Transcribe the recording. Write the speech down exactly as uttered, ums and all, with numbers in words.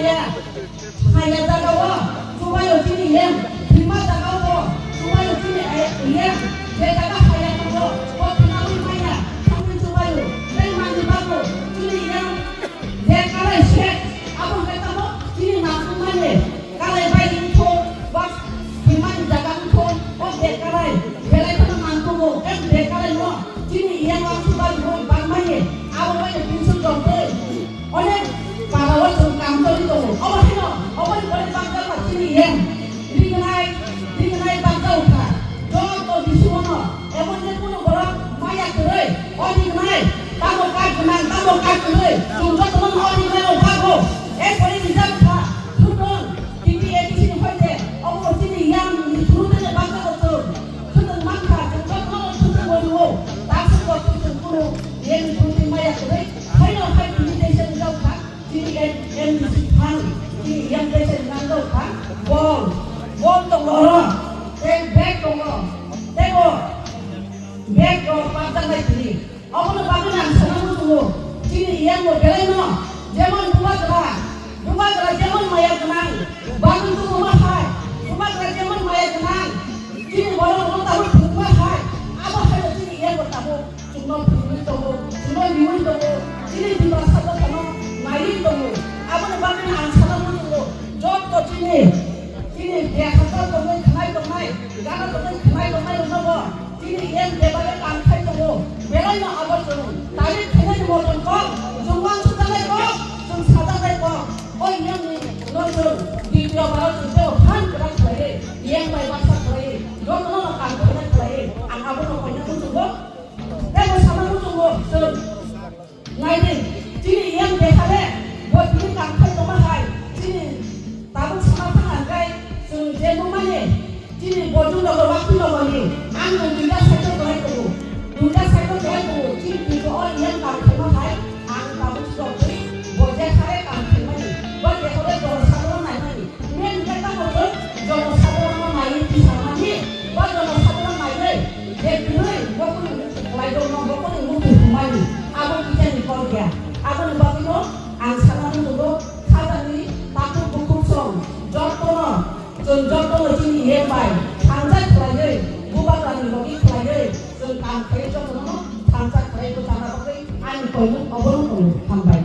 Haya jaga o chubayo chini yang, thwima jaga o chubayo chini yang, je jaga haya tongo, o thwinawi maya, thangwi chubayo, tei manwi bago chini yang, je kalai se, abo hwnkhe tamo chini nangkukmani, kalai bai wngkho, ba thwimani jaga wngkho, o je kalai, belai kheno nangkugo, o je kalai no chini yang o chubayo bangmani, abo bai kisu jotoi. Onek para o chwng kam choli tongo. Obo haino, oboni pore bakjak kha chini yang. Rignai, rignai bakjak kha. Joto bisi ono, emon je kunu borok maya kwrwi. O rignai, tamo kak gwnang, tamo kak kwrwi. Chwng jotono o rignai o bago. Erpore rijak kha. Thutong, T P A D C ni hoite, obo chini yang ni through tene bakjak o chwng. Thutong mankha, chwng jotono thutong o rwo. Taksuk bo thutong kunu, yang ni through tene maya kwrwi. Haino hai tini tei se rijak kha. Chini M D C thang, chini yang tei se nang dok thang, bol, bol tongo oro, tei bag tongo, tei bo bag rok pajak nai tini. Obono bagwi ang sana muchungo, chini yang bo belai no, jemon Bubagra, Bubagra jemon maya gwnang, bagwi tongma hai, Bubagra jemon maya gwnang, chini borok rok tabuk thwngma hai, abo hai chini yang bo tabuk. Chwngno phunugwi tongo, chwngno riui tongo, chini Dimasabo phano naiwi tongo. Aboni bagwino ang sana muchungo, joto chini, chini bihar tongwi khwnai tongnai, gana tongwi khwnai tongnai rokno bo chini M D A bai kam khai tongo. Belaino abo chwng taiwi khainani motom kok, chwng uansukjaknai kok, chwng sajaknai kok. O M ni no chwng D P O bai chwng tei phan kwrak khlaiwi, M bai baksa khlaiwi, jotono no kam khainai khlaiwi, ang abono koina muchungo. Tei bo sana muchungo chwng. Naidi, chini yang dekha de, bo tini kam khai tongma hai, chini tabuk sana thang ang kai, chwng je nukmani, chini bojong logo, wakti logo ni, ang no duita cycle kwlai tongo, duita cycle kwlai tongo, chini twi o yang kam khaima hai, ang tabuk chwng twi, bo je khare kam khaimani, bo dekha de bo sana naimani. Main khe tamo chwng jono saborokno naiwi tisamani, ba jono saborok naiwi je kwrwi bokoni muchung khlaijokno bokoni muchung hwnmani, abo kichani kok ya. Aboni bagwino ang sana muchungo khajani takhuk bukhuk song jotono, chwng jotono chini M bai thangjak khlaiwi, Bubagrani logi khlaiwi chwng kam khlaiwi jotono thangjak khlaiwi bwchana bagwi ani koimung obono tongo. Hambai.